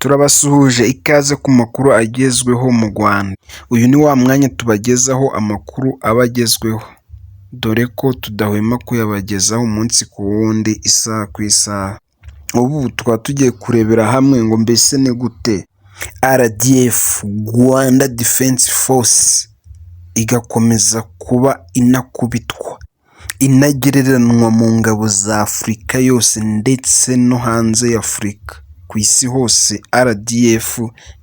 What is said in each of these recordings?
Turabasuhuje, ikaze ku makuru agezweho mu Rwanda. Uyu ni wa mwanya tubagezaho amakuru aba agezweho, dore ko tudahwema kuyabagezaho umunsi ku wundi, isaha ku isaha. Ubu tukaba tugiye kurebera hamwe ngo mbese ni gute RDF, Rwanda Defense Force, igakomeza kuba inakubitwa, inagereranwa mu ngabo za Afurika yose ndetse no hanze ya Afurika. Ku isi hose RDF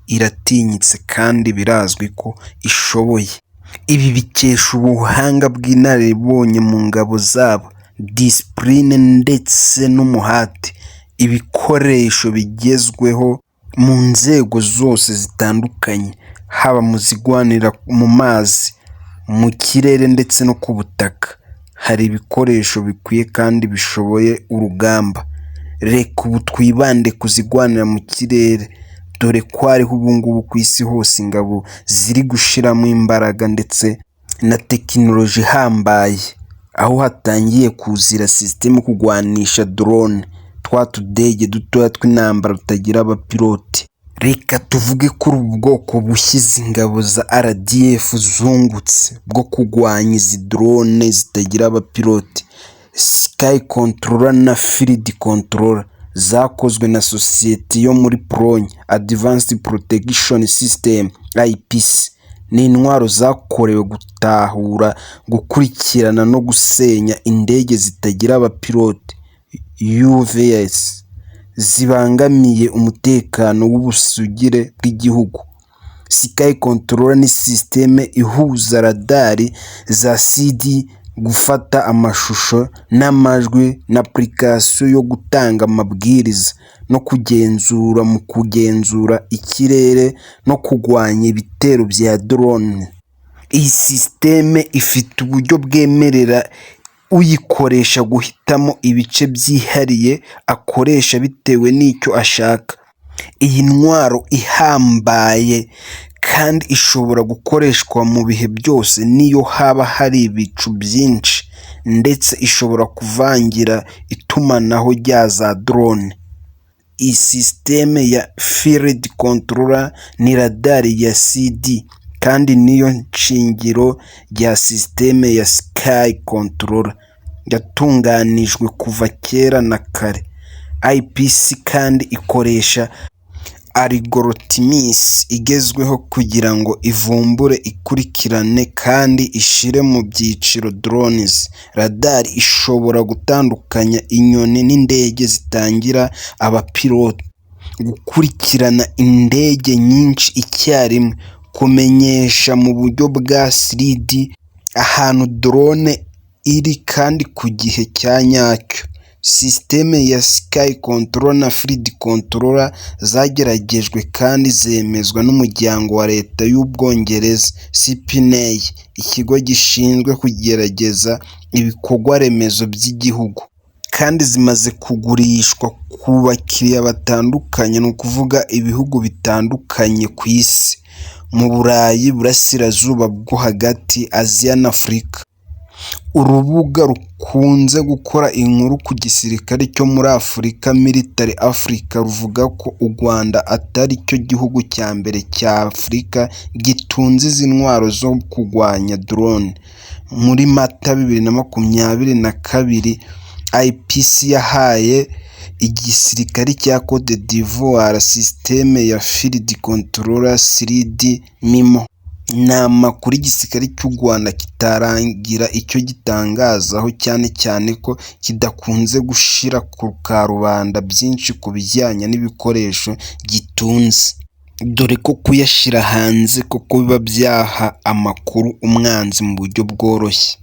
iratinyitse kandi birazwi ko ishoboye. Ibi bikesha ubuhanga bw'inararibonye mu ngabo zabo, discipline ndetse n'umuhate, ibikoresho bigezweho mu nzego zose zitandukanye, haba mu zirwanira mu mazi, mu kirere ndetse no ku butaka. Hari ibikoresho bikwiye kandi bishoboye urugamba. Reka ubu twibande ku zirwanira mu kirere, dore ko ariho ubu ngubu ku isi hose ingabo ziri gushiramo imbaraga ndetse na tekinoloji ihambaye, aho hatangiye kuzira sisitemu yo kurwanisha drone, twa tudege dutoya tw'intambara tutagira abapilote. Reka tuvuge kuri ubu bwoko bushya izi ngabo za RDF zungutse bwo kurwanya izi drone zitagira abapilote. Sky Controller na Field Controller zakozwe na sosiyete yo muri Pologne, Advanced Protection System IPC. Ni intwaro zakorewe gutahura, gukurikirana no gusenya indege zitagira abapilote, UAVs, zibangamiye umutekano w'ubusugire bw'igihugu. Sky Controller ni sisiteme ihuza radari za CD, gufata amashusho n'amajwi na application yo gutanga amabwiriza no kugenzura mu kugenzura ikirere no kurwanya ibitero bya drone. Iyi sisiteme ifite uburyo bwemerera uyikoresha guhitamo ibice byihariye akoresha bitewe n'icyo ashaka. Iyi ntwaro ihambaye kandi ishobora gukoreshwa mu bihe byose n'iyo haba hari ibicu byinshi, ndetse ishobora kuvangira itumanaho rya za drone. Iyi sisiteme ya Field Controller ni radari ya CD kandi niyo shingiro rya sisiteme ya Sky Controller yatunganijwe kuva kera na kare. IPC kandi ikoresha algorithms igezweho kugira ngo ivumbure, ikurikirane kandi ishyire mu byiciro drones. Radari ishobora gutandukanya inyoni n'indege zitagira abapilote, gukurikirana indege nyinshi icyarimwe, kumenyesha mu buryo bwa 3D ahantu drone iri kandi ku gihe cya nyacyo. Sisiteme ya Sky Controller na Field Controller zageragejwe kandi zemezwa n'umuryango wa Leta y'Ubwongereza CPNA, ikigo gishinzwe kugerageza ibikorwa remezo by'igihugu, kandi zimaze kugurishwa ku bakiriya batandukanye, ni ukuvuga ibihugu bitandukanye ku isi, mu Burayi, Burasirazuba bwo hagati, Aziya na Afurika. Urubuga rukunze gukora inkuru ku gisirikare cyo muri Afurika, Military Africa, ruvuga ko u Rwanda atari cyo gihugu cya mbere cya Afurika gitunze izi ntwaro zo kurwanya drone. Muri Mata 2022, IPC yahaye igisirikare cya Cote d'Ivoire sisiteme ya Field Controller 3D MIMO. Ni amakuru igisirikare cy'u Rwanda kitaragira icyo gitangazaho, cyane cyane ko kidakunze gushyira ku karubanda byinshi ku bijyanye n'ibikoresho gitunze, dore ko kuyashyira hanze koko biba byaha amakuru umwanzi mu buryo bworoshye.